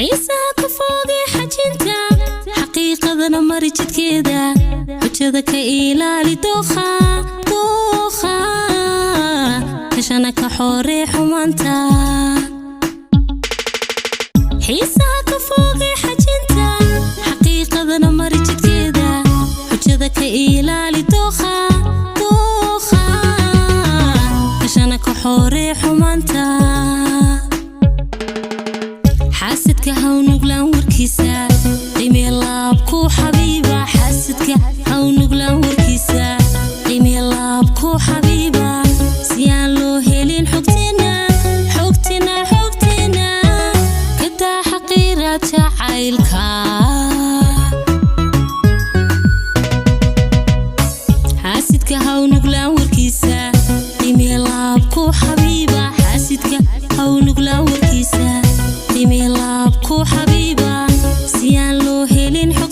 Xiisaha ka foogee xajinta, xaqiiqadana mari jidkeeda, xujada ka ilaali dookha, dookha kashana ka xooree xumaanta. Xiisaha ka foogee xajinta, xaqiiqadana mari jidkeeda, xujada ka ilaali dookha, dookha kashana ka xooree xumaanta. Xaasidka haw nuglaan warkiisa, qiimee laabku xabiiba. Xaasidka haw nuglaan warkiisa, qiimee laabku xabiiba, si aan loo helin xogtina, xogtina, xogtina kadaa xaqiira jacaylka. Xaasidka haw nuglaan warkiisa, qiimee laabku xabiiba. Xaasidka haw nuglaan warkiisa, qiimee laabku xabiiba, si aan loo helin xogtina.